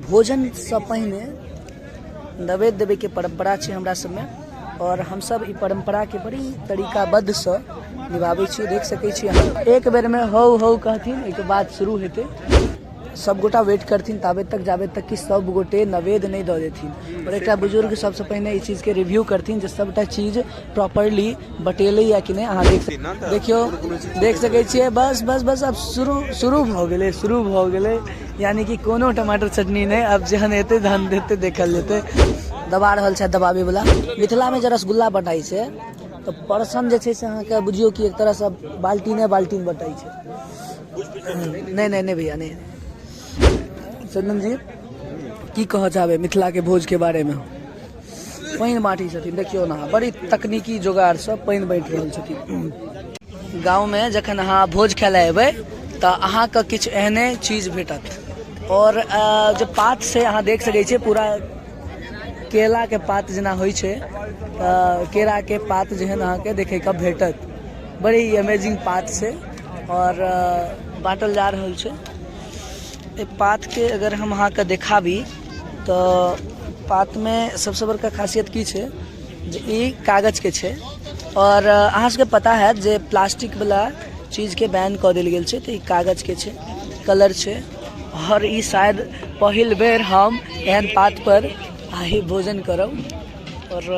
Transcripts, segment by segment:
भोजनसँ पहिने नैवेद्य देबैके परम्परा छै हमरा सबमे आओर हमसब ई परम्पराके बड़ी तरीकाबद्धसँ निभाबै छियै। देख सकै छी अहाँ, एक बेरमे हौ हौ कहथिन, ओहिके बाद शुरू हेतै। सब गोटा वेट करथिन ताबे तक जाबे तक कि सब गोटे नैवेद्य नहि दऽ देथिन। आओर एकटा बुजुर्ग सबसँ पहिने ई चीजके रिव्यू करथिन जे सबटा चीज प्रॉपरली बटेलै या कि नहि। अहाँ देख देखियौ, देख सकै छियै, बस बस बस, आब शुरू शुरू भऽ गेलै, शुरू भऽ गेलै। यानी कि कोनो टमाटर चटनी नहि, आब जेहन हेतै तहन हेतै, देखल जेतै। दबा रहल छथि दबाबै वला। मिथिलामे जे रसगुल्ला बटाइ छै तऽ परसन जे छै से अहाँके बुझियौ कि एक तरहसँ बाल्टीने बाल्टीन बटाइ छै। नहि नहि नहि भैया, नहि। चंदन जी, की कहऽ चाहबै मिथिलाके भोजके बारेमे? पानि बाँटै छथिन, देखियौ ने, बड़ी तकनीकी जोगाड़सँ पानि बाँटि रहल छथिन। गाँवमे जखन अहाँ भोज खाय लए अयबै तऽ अहाँके किछु एहने चीज भेटत। आओर जे पात छै अहाँ देख सकै छियै, पूरा केलाके पात जेना होइ छै, तऽ केराके पात जेहन अहाँके देखैके भेटत। बड़ी अमेजिंग पात छै आओर बाँटल जा रहल छै। एहि पातके अगर हम अहाँके देखाबी तऽ पातमे सबसँ बड़का खासियत की छै जे ई कागजके छै। आओर अहाँ सबके पता हैत जे प्लास्टिकवला चीजके बैन कऽ देल गेल छै, तऽ ई कागजके छै, कलर छै। आओर ई शायद पहिल बेर हम एहन पातपर आइ भोजन करब। आओर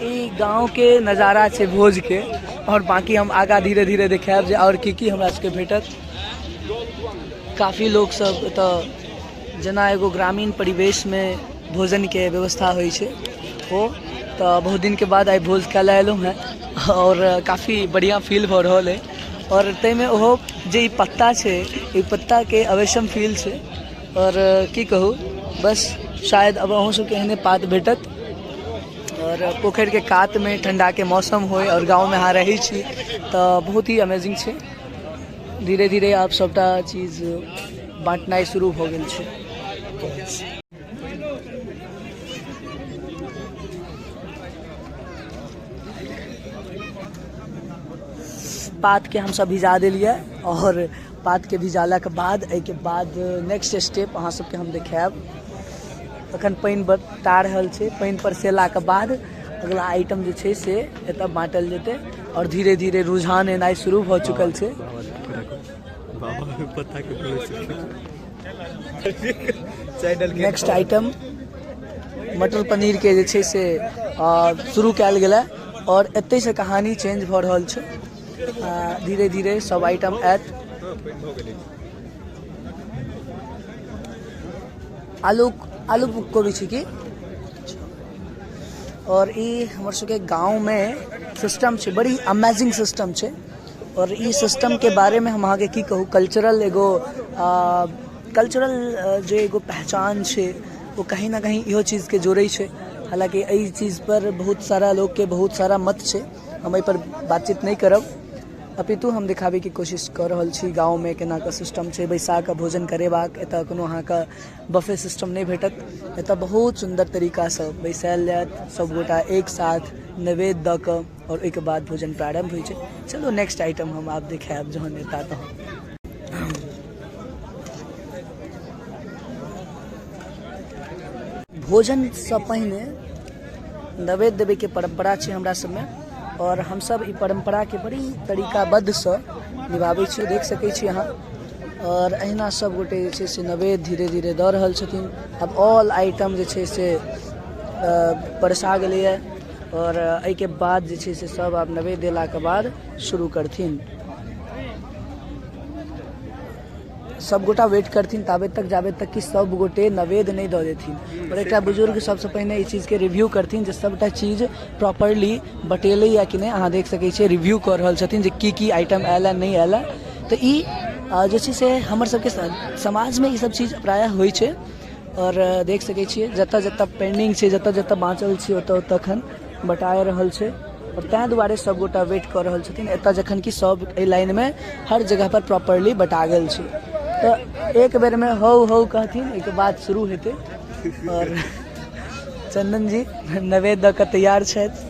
ई गाँवके नजारा छै भोजके। आओर बाँकी हम आगाँ धीरे धीरे देखायब जे आओर की की हमरा सबके भेटत। काफी लोक सब एतऽ जेना एगो ग्रामीण परिवेशमे भोजनके व्यवस्था होइ छै ओ, तऽ बहुत दिनके बाद आइ भोज खाय लए एलहुँ हेँ आओर काफी बढ़िआँ फील भऽ रहल अइ। आओर ताहिमे ओहो जे ई पत्ता छै, ई पत्ताके अवश्यम फील छै। आओर की कहू, बस शायद अब अहूँ सबके एहने पात भेटत। आओर पोखरिके कातमे ठण्डाके मौसम होइ आओर गाँवमे अहाँ रहै छी तऽ बहुत ही अमेजिंग छै। धीरे धीरे आब सबटा चीज बाँटनाइ शुरू भऽ गेल छै। पातके हमसब भिजा देलियै आओर पातके भिजालाके बाद एहिके बाद नेक्स्ट स्टेप अहाँ सबके हम देखायब। अखन पानि बटा रहल छै, पानि परसेलाके बाद अगला आइटम जे छै से एतऽ बाँटल जेतै। आओर धीरे धीरे रुझान एनाइ शुरू भऽ चुकल छै। नेक्स्ट आइटम मटर पनीर के जे छै से शुरू कयल गेलै आओर एतहिसँ कहानी चेंज भऽ रहल छै। धीरे धीरे सब आइटम आयत। आलू आलू कोबी छै की? आओर ई हमर सबके गाँवमे सिस्टम छै, बड़ी अमेजिंग सिस्टम छै। आओर ई सिस्टमके बारेमे हम अहाँके की कहू, कल्चरल एगो कल्चरल जे एगो पहचान छै ओ कहीं ना कहीं इहो चीजके जोड़ै छै। हालाँकि एहि चीजपर बहुत सारा लोकके बहुत सारा मत छै, हम एहिपर बातचीत नहि करब, अपितु हम देखाबैके कोशिश कऽ रहल छी गाँवमे केना कऽ सिस्टम छै बैसा कऽ भोजन करेबाक। एतऽ कोनो अहाँके बफे सिस्टम नहि भेटत, एतऽ बहुत सुन्दर तरीकासँ बैसायल जायत सबगोटा एक साथ नैवेद्य दऽ कऽ आओर ओहिके बाद भोजन प्रारम्भ होइ छै। चलू नेक्स्ट आइटम हम आब देखायब जहन एता तहन। भोजनसँ पहिने नैवेद्य देबैके परम्परा छै हमरा सबमे आओर हमसब ई परम्पराके बड़ी तरीकाबद्धसँ निभाबै छियै। देख सकै छी अहाँ, आओर अहिना सब गोटे जे छै से नैवेद्य धीरे धीरे दऽ रहल छथिन। आब ऑल आइटम जे छै से परसा गेलैए आओर एहिके बाद जे छै से सब आब नैवेद्य देलाके बाद शुरू करथिन। सब गोटा वेट करथिन ताबे तक जाबे तक कि सब गोटे नैवेद्य नहि दऽ देथिन। आओर एकटा बुजुर्ग सबसँ पहिने ई चीजके रिव्यू करथिन जे सबटा चीज प्रॉपरली बटेलै या कि नहि। अहाँ देख सकै छियै रिव्यू कऽ रहल छथिन जे की की आइटम आयल है नहि आयल है। तऽ ई जे छै से हमर सबके समाजमे ई सब चीज प्रायः होइ छै। आओर देख सकै छियै जतऽ जतऽ पेंडिंग छै, जतऽ जतऽ बाँचल छै, ओतऽ ओतऽ एखन बटाए रहल छै। आओर ताहि दुआरे सबगोटा वेट कऽ रहल छथिन एतऽ, जखन कि सब एहि लाइनमे हर जगह पर प्रॉपरली बटा गेल छै। तऽ एक बेरमे हौ हौ कहथिन, ओहिके बाद शुरू हेतै। आओर चंदन जी नैवेद्य दऽ कऽ तैयार छथि।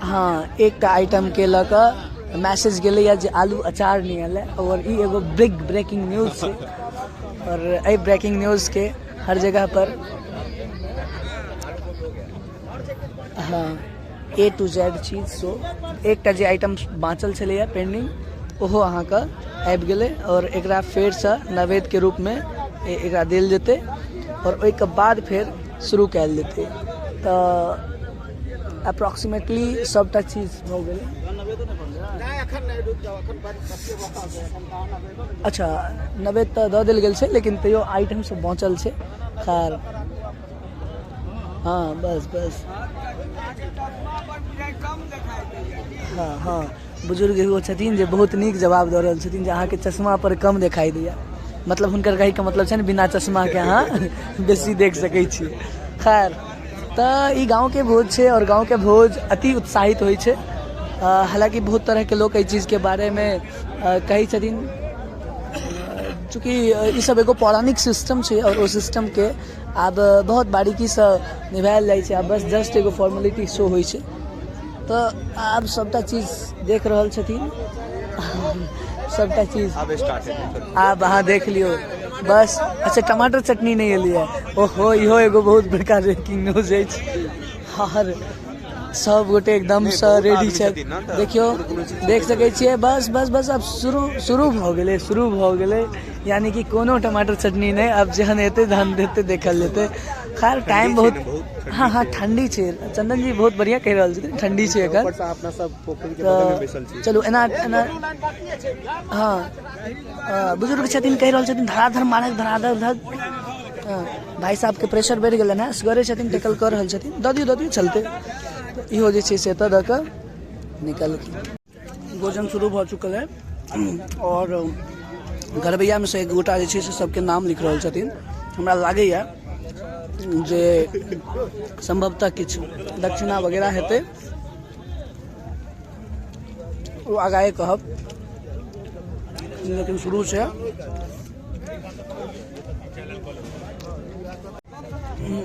हँ, एकटा आइटमके लऽ कऽ मैसेज गेलैए जे आलू अचार नहि आयल आओर ई एगो बिग ब्रेकिंग न्यूज छै आओर एहि ब्रेकिंग न्यूजके हर जगह पर हँ ए टू जेड चीज। सो एकटा जे आइटम बाँचल छलैए पेंडिंग, ओहो अहाँके आबि गेलै आओर एकरा फेरसँ नैवेद्यके रूपमे एकरा देल जेतै आओर ओहिके बाद फेर शुरू कयल जेतै। तऽ अप्रोक्सीमेटली सभटा चीज भऽ गेलै। अच्छा, नैवेद्य तऽ दऽ देल गेल छै, लेकिन तैयो आइटम सब बाँचल छै। खैर, हँ, बस बस। हँ हँ, बुजुर्ग एगो छथिन जे बहुत नीक जवाब दऽ रहल छथिन जे अहाँके चश्मा पर कम देखाई दैया। मतलब हुनकर कहैके मतलब छनि बिना चश्माके अहाँ बेसी देख सकै छी। खैर, तऽ ई गाँवके भोज छै आओर गाँवके भोज अति उत्साहित होइ छै। हालाँकि बहुत तरहके लोक एहि चीजके बारेमे कहै छथिन, चूँकि ई सब एगो पौराणिक सिस्टम छै आओर ओ सिस्टमके आब बहुत बारीकीसँ निभायल जाइ छै। आब बस जस्ट एगो फॉर्मेलिटी शो होइ छै। तऽ आब सबटा चीज देख रहल छथिन, सबटा चीज आब स्टार्ट हेतै। आब अहाँ देख लियौ बस। अच्छा, टमाटर चटनी नहि एलियै। ओहो, इहो एगो बहुत बड़का ब्रेकिंग न्यूज अछि। हर सब गोटे एकदमसँ बहुत रेडी आदमी छथि। छथिन ने, तऽ देखियौ, कोनो कोनो चीज देख सकै छियै। बस बस बस, आब शुरू शुरू भऽ गेलै, शुरू भऽ गेलै। यानी कि कोनो टमाटर चटनी नहि। आब जेहन हेतै तहन हेतै, देखल जेतै। खैर, टाइम छै बहुत ने, बहुत ठंडी हँ हँ छै। ठंडी छै। चंदन जी बहुत बढ़िआँ कहि रहल छथिन, ठंडी छै एखन। ऊपरसँ अपना सब पोखरि के बगल मे बैसल तऽ छी। चलू, एना एना। हँ, बुजुर्ग छथिन, कहि रहल छथिन धराधर मारक, धराधर धर। हँ, भाइ साहबके प्रेशर बढ़ि गेलनि हेँ, असगरे छथिन, टेकल कऽ रहल छथिन। दऽ दियौ, दऽ दियौ, चलतै। तऽ इहो जे छै से एतऽ दऽ कऽ निकलखिन। भोजन शुरू भऽ चुकल है आओर घरबैयामे से एक गोटा जे छै से सबके नाम लिख रहल छथिन। हमरा लागैए जे सम्भवतः किछु दक्षिणा वगैरह हेतै, ओ आगाँ कहब, लेकिन शुरू छै।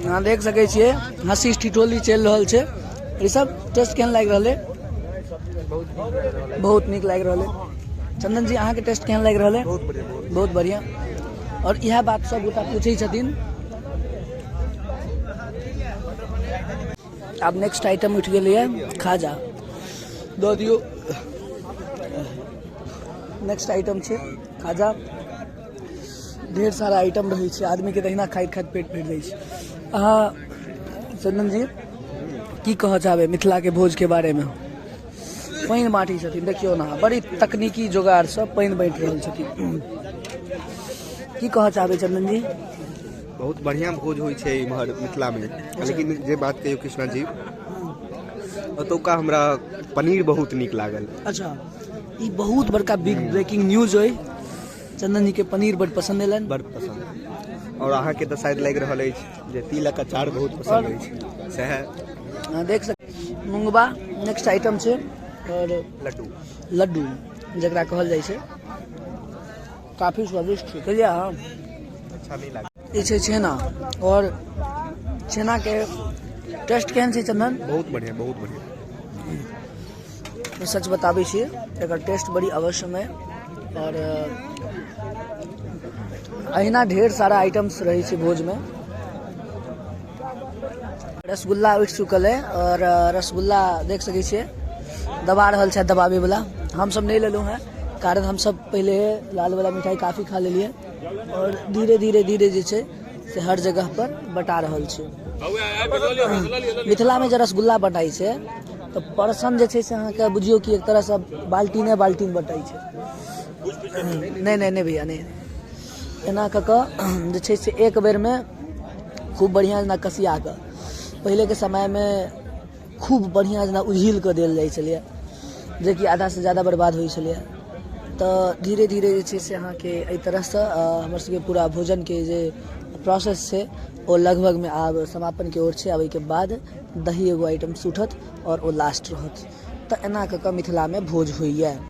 अहाँ देख सकै छियै, हँसी ठिठोली चलि रहल छै। ई सब टेस्ट केहन लागि रहल है? बहुत नीक लागि रहल है। चंदन जी, अहाँके टेस्ट केहन लागि रहल है? बहुत बढ़िया, बहुत। बहुत बढ़िया। आओर इएह बात सब गोटा पूछै छथिन। आब नेक्स्ट आइटम उठि गेलैए, खाजा दऽ दियौ। नेक्स्ट आइटम छै खाजा। ढेर सारा आइटम रहै छै, आदमीके तहिना खाइत खाइत पेट भरि जाइ छै। अहाँ चंदन जी की कहऽ चाहबै मिथिलाके भोजके बारेमे? पानि बाँटै छथिन, देखियौ ने, बड़ी तकनीकी जोगाड़सँ पानि बाँटि रहल छथिन। की कहऽ चाहबै चंदन जी? बहुत बढ़िया भोज होइ छै इम्हर मिथिला मे, लेकिन जे बात कहियौ कृष्णा जी, ओतुका हमरा पनीर बहुत नीक लागल। अच्छा, ई बहुत बड़का बिग ब्रेकिंग न्यूज अइ। चंदन जी के पनीर बड पसंद एलनि। बड़ पसंद। और अहाँके तऽ शायद लागि रहल अछि जे तिलक अचार बहुत पसंद अछि, सएह। अहाँ देख सक, मुंगबा नेक्स्ट आइटम छै आओर लड्डू, लड्डू जकरा कहल जाइ छै, काफी स्वादिष्ट छै। खेलियै अहाँ? अच्छा नहि लागल। ई छै छेना, आओर छेनाके टेस्ट केहन छै चंदन? बहुत बढ़िया, बहुत बढ़िया। सच बताबै छी, एकर टेस्ट बड़ी अवश्य है। आओर अहिना ढेर सारा आइटम्स रहै छै भोजमे। रसगुल्ला उठि चुकल है आओर रसगुल्ला देख सकै छियै, दबा रहल छथि दबाबै वाला। हमसब नहि लेलहुँ हेँ, कारण हमसब पहिले लाल वाला मिठाई काफी खा लेलियै। आओर धीरे धीरे धीरे जे छै से हर जगह पर बटा रहल छै। मिथिलामे जे रसगुल्ला बटाइ छै तऽ परसन जे छै से अहाँके बुझियौ कि एक तरहसँ बाल्टीने बाल्टीन बटाइ छै। नहि नहि नहि भैया, नहि। एना कऽ कऽ जे छै से एक बेरमे खूब बढ़िआँ जेना कसिया कऽ, पहिलेके समयमे खूब बढ़िआँ जेना उझील कऽ देल जाइ छलैए, जेकि आधासँ ज्यादा बर्बाद होइ छलैए। तऽ धीरे धीरे जे छै से अहाँके एहि तरहसँ हमर सबके पूरा भोजनके जे प्रोसेस छै ओ लगभगमे आब समापनके ओर छै। आब एहिके बाद दही एगो आइटम्स उठत आओर ओ लास्ट रहत। तऽ एना कऽ कऽ मिथिलामे भोज होइए।